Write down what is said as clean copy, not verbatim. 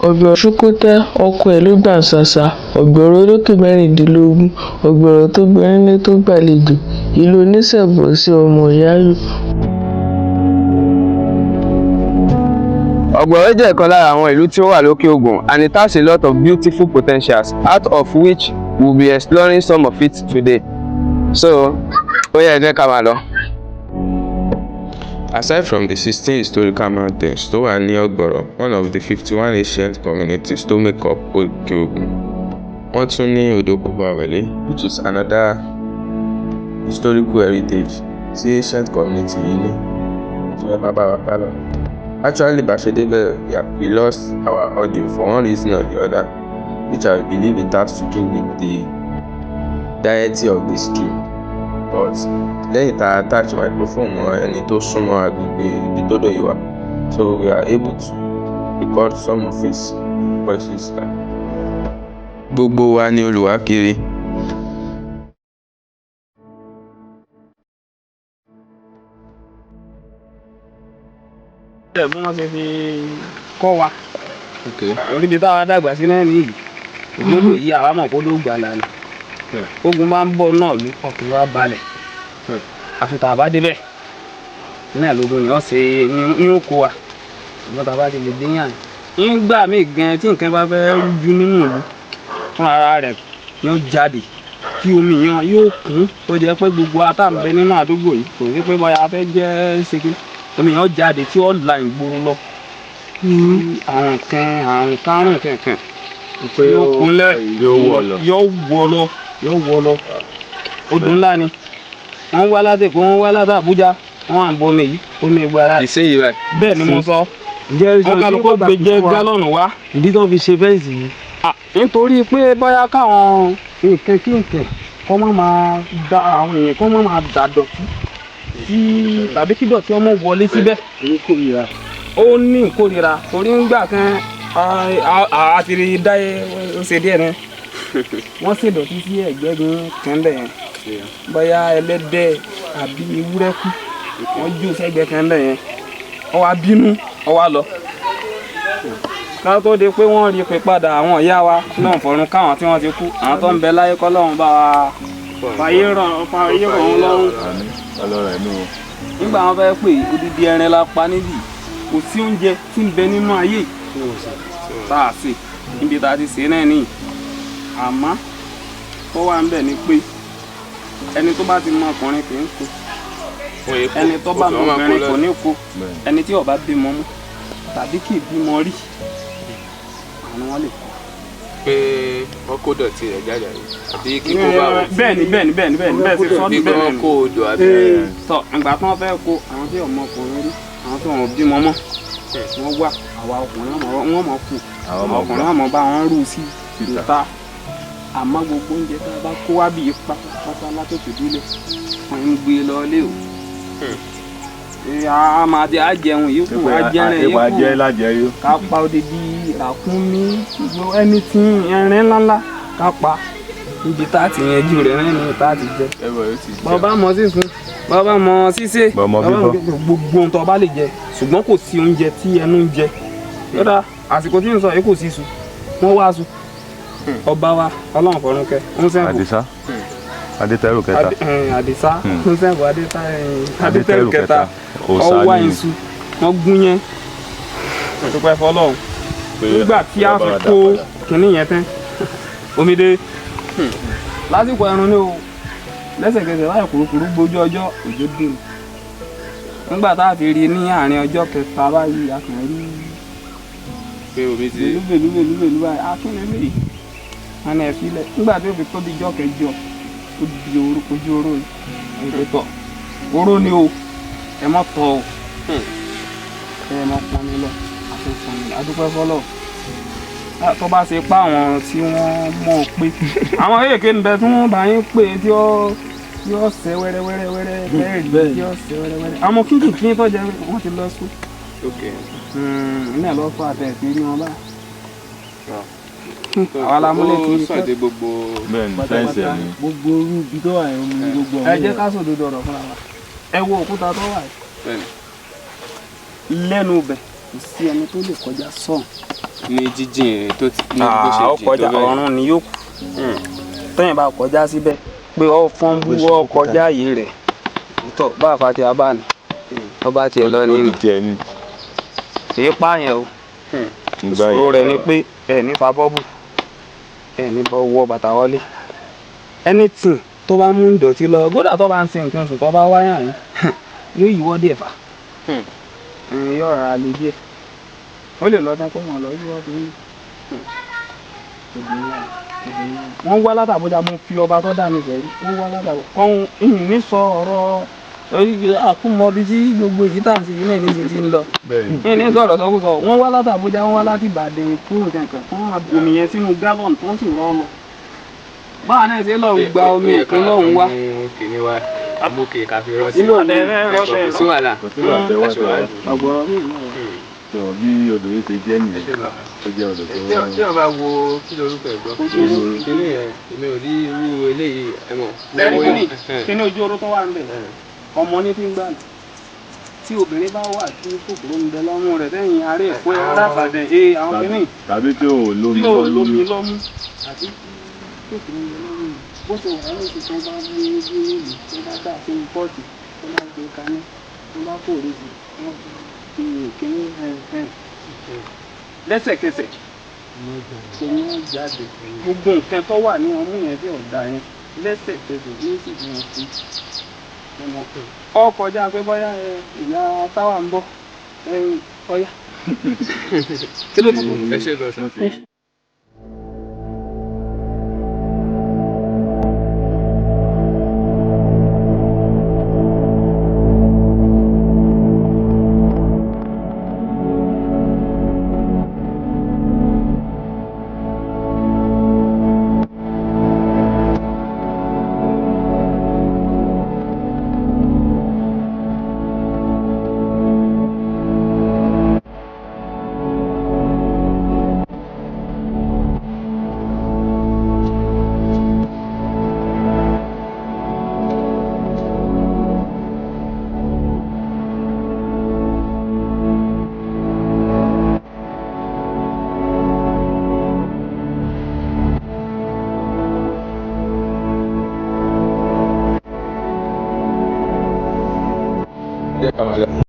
Ọ̀gbọ̀rọ̀ ṣúkútẹ́, ọkọ ẹ̀ ló gbàǹsàsà, ọ̀gbọ̀rọ̀ olókè mẹ́rìndínlógún, ọ̀gbọ̀rọ̀ tó gbonílé tó gbàlejò, ìlú oníṣẹ̀bọ̀sí ọmọ ìyáyò. Ọ̀gbọ̀rọ̀ jẹ́ ìkan lára àwọn ìlú tí ó wà lókè Ògùn, and it has a lot of beautiful potentials, out of which we will be exploring some of it today. So, ó yá, ẹ jẹ́ ká máa lọ. Aside from the 16 historical mountains tó wà ní Ọ̀gbọ̀rọ̀, one of the 51 ancient communities tó make up Òkè Ògùn, wọ́n tún ní odò Kúbawẹ̀lé, which is another historical heritage tí ancient community yìí ní. So ẹ máa bá wa ká lọ. Actually, bá ṣe débẹ̀, we lost our audio for one reason or the other, which I believe it has to do with the deity of the stream. But lẹ́yìn tá a attach microphone mọ́ ẹni tó súnmọ́ agbègbè ibi tódò yìí wà, so we are able to record some of his voices. Gbogbo wa ni olùwákiri. Bí wọ́n ṣe fi kọ́ wa orí ibi táwa dàgbà sí náà nìyí, ògbódò yìí, àwa mọ̀ kó ló gbàlà ni. Ogun bá ń bọ̀ náà ló ọkùnrin wa balẹ̀, àfi tá a bá débẹ̀ náà lógun yẹn ṣe ní oko wa. Ṣùgbọ́n tá a bá ti lè dé yàn nígbà míì gan, tí nǹkan bá fẹ́ rújú nínú ìlú, fún ara rẹ̀ yóò jáde kí omi yẹn yóò kún, tó jẹ́ pé gbogbo atàǹbẹ nínú àdúgbò yìí, kò sí pé bóyá a fẹ́ jẹ́ ṣe kí omi yẹn jáde tí ó la ìgboro lọ, àrùn kan, àrùn kárùn kankan yóò kúnlẹ̀, yóò wọ̀ lọ. Yóò wọ̀ lọ, yóò wọ̀ lọ. Odò ńlá ni. Wọ́n wá láti Èkó, wọ́n wá láti Àbújá, wọ́n à ń bomi yìí, omi ìgbàlá. Ìsinyìí báyìí. Bẹ́ẹ̀ ni mo sọ, wọ́n kálukú gbé jẹ́ gálọ́ọ̀nù wá. Ìdí tó fi ṣe fence yìí? Nítorí pé bóyá káwọn nǹkan kí nǹkan kọ́ má máa da àwọn èèyàn, kọ́ má máa dà dọ̀tí tí tàbí kí dọ̀tí ọmọ wọlé síbẹ̀. Ó ní ìkórira torí ńgbà kan a ti rí dáyé, ó ṣe díẹ̀ náà, wọ́n ṣèdọ̀tí sí ẹ̀gbẹ́ kan bẹ̀ yẹn, bóyá ẹlẹ́dẹ̀ àbí ewúrẹ́ kú, wọ́n jó sẹ́gbẹ́ kan bẹ̀ yẹn. Ó wá bínú, ó wá lọ. Ká tó di pé wọ́n rí i pé padà, àwọn ìyá wa náà fọ̀run káwọn tí wọ́n ti kú, àwọn tó ń bẹ láyé, kọ́ lọ́run bá wa fàyè ràn wọ́n lọ́rùn. Ọlọ́run ẹ̀mí o. Nígbà wọn fẹ́ pè, odidi ẹran la pa níbí. Kò sí oúnjẹ tí ń bẹ nínú ayé tá a sè níbi tá a ti sè náà nìyí. Àmọ́ tó wà ń bẹ̀ ni pé ẹni tó bá ti mọ ọkùnrin kì í kó, ẹni tó bá mọ obìnrin kò ní kó, ẹni tí ó bá bímọ mú tàbí kì í bímọ rí, àwọn wọn lè kó. Pé wọ́n kó dọ̀tí rẹ̀ jáde àbí kíkó bá wọn. Bẹ́ẹ̀ni, bẹ́ẹ̀ni, bẹ́ẹ̀ni, bẹ́ẹ̀ni, bẹ́ẹ̀ ti sọ. Bí pé Bẹ́ẹ̀ wọ́n ni. kó odò àbí. Tọ, ìgbà tí wọ́n fẹ́ kó àwọn tí ọmọ ọkùnrin rí, àwọn tí wọn ò bímọ mọ́, wọ́n wá àwa ọkùnrin, wọ́n mọ̀ kú Àwọn ọmọ ọkùnrin, wọn mọ̀ bá wọn rú sí ìta. Àmọ́ gbogbo oúnjẹ tá a bá kó wá bíi pátápátá látòkè délé, wọ́n ń gbé lọ lé o. A máa di àjẹun yìí kù, àjẹrin yìí Ìwà jẹ́ kù lájẹyó. ká pa odidi ràkúnmí, gbogbo ẹni tí ẹrin ńláńlá ká pa níbi tá a ti yanjú rẹ̀ náà ní tá a ti jẹ. Ẹ̀rọ yóò ti jẹ́. Bàbá mọ sísun, bàbá mọ sísè, Bàbá mọ fífọ́. Gbogbo ohun tó bá lè jẹ, ṣùgbọ́n kò sí oúnjẹ tí ẹnu ń jẹ lọ́dà. Àsìkò tí ń sọ yìí, kò sí iṣu, wọ́n wá aṣu. Ọba wa, Ọlọ́run fọ̀run kẹ́, ń sẹ́kù. Àdìsá Adétẹ́rù kẹta. Àdìsá ń sẹ́kù, Adétẹ́rù kẹta. Òòṣà ọwọ́ ni. Iṣu wọ́n gún yẹn, dúpẹ́ fọlọ́run. Nígbà tí a fi kó kinní yẹn tán, omi dé lásìkò ẹ̀rùn ni o. Lẹ́sẹ̀kẹsẹ̀ láì kúrúkúrú gbójú ọjọ́, òjò dé o. Nígbà tá a fi rí i ní àárín ọjọ́ kẹta báyìí, a kàn rí Pé omi ti. bèlú bèlú bèlú bèlú báyìí, a kí ni léyìí? Wọn ní ẹ filẹ̀. Nígbà tí ó fi tóbi ọjọ́ kẹjọ, ó di oró, ojú oró yìí ẹ tọ̀, oró ni o, ẹ mọ́ tọ̀ o, ẹ mọ́ pọn mi lọ àti pọn mi lọ. Adúpẹ́ fọlọ́. Tó bá ṣe pa àwọn tí wọ́n mọ̀ pé àwọn kéèké ń bẹ tí wọ́n bá yín pé tí ó ṣe wẹ́rẹ́wẹ́rẹ́ wẹ́rẹ́ bẹ́ẹ̀ rí, tí ó ṣe wẹ́rẹ́wẹ́rẹ́. Àwọn kínkìnkín tó jẹ́ wọ́n ti lọ sùn ní ẹ̀ lọ́ fún àtẹ̀sí rí wọn báyìí. Àwa la múlẹ̀ Ó tí sàn dé gbogbo. Bẹ́ẹ̀ni, fence ẹ̀ ni. Gbogbo orú ibi tó wà yẹn, omi ní gbogbo Ẹ jẹ́ ká sòdodo ọ̀rọ̀ fúnra wa. Ẹ wo òkúta tó wà yìí Bẹ́ẹ̀ni. lẹ́nu ibẹ̀, kò sí ẹni tó lè kọjá sọ̀n. Ní jíjìn tó ti ní bó ṣe ó jìn tó kọjá bẹ́ẹ̀. Ọ̀run ni yóò kù tẹ́yìn bá kọjá síbẹ̀ pé ọ fọ́n bú ọ kọjá yìí rẹ̀ tọ́ bá a fa ti a bá ní ọba tiẹ̀ lọ ní Ó ti tiẹ̀ ní. kì í pààyàn o. Nígbà Ìṣòro yẹn. rẹ̀ ni pé ẹ ní fa bọ́bù, ẹ ní bọ́ wọ bàtà wọlé, anything tó bá mú ìdọ̀tí lọ, kódà tó bá ń ṣe nǹkan oṣù, tó bá wáyà yín, yóò yíwọ́ díẹ̀ fà. Yóò rárá lè díẹ̀, ó lè lọ tán kó mọ̀ lọ yíwọ́ fi wọ́n wá látàbújá. Mo fi ọba tó dà mí sẹ́yìn, wọ́n wá látàbújá ọ̀hún ìyìn ní sọ ọ̀rọ̀ àkúmọ̀ bíi tí gbogbo èyí tá à ń ṣe yìí náà ní ti ń lọ. Bẹ́ẹ̀ni. Ní ní sọ̀rọ̀ sọ́kúsọ, wọ́n wá látàbújá, wọ́n wá láti Ìbàdàn, kúrò kankan, wọ́n máa omi yẹn sínú gallon tó ń sì rọ́ lọ. Báwa náà ṣe lọ gba omi òkun lọ́hùn wá. Kìíní wa amókè ká fi rọ́ sí. Inú ọ̀dẹ rẹ̀ Kò sí wàhálà. Kò sí wàhálà, tẹ́wọ́ tẹ́wọ́. Ọ̀gbọ̀rọ̀ mi náà. Tó bí odò yìí ṣe jẹ́ nìyẹn. Ó jẹ́ odò tó. Tí wọ́n bá wo kí lorúkọ ẹ̀ gbọ́. Kìíní yẹn, èmi ò rí irú eléyìí ẹ mọ̀. Lẹ́yìn kíní ojú oró tó wà ń bẹ̀, ọmọ ní ti ń gbà ní. Tí obìnrin bá wà tí kòkòrò ń bẹ lọ́mú rẹ̀ lẹ́yìn aré ẹ̀kọ́ ẹ̀ arábàdàn ee àwọn kíní Tàbí tí ò lómi tí ò lọ́mú. lómi lọ́mú àti kòkòrò ń bẹ lọ́mú rẹ̀, bó ṣe wà ní ìṣe, tó bá mú ojú ìlú, tó bá dà sínú pọ́ọ̀tì, tó bá gbé kaná, tó bá kó òrìṣì wọ́n fi kíní ẹ̀ lẹ́sẹ̀kẹsẹ̀ omi ó jáde, gbogbo nǹkan tó wà ní ọmú yẹn tí ọ̀dà yẹn lẹ́sẹ̀kẹsẹ̀ ní sì fi hàn sí ọmọ ọ kọjá pé bóyá ẹ, ìyá táwa ń bọ̀ ẹ ọyá kí ló ti kù. Ẹ ṣe gan sir. Jẹ́ ká máa lọ.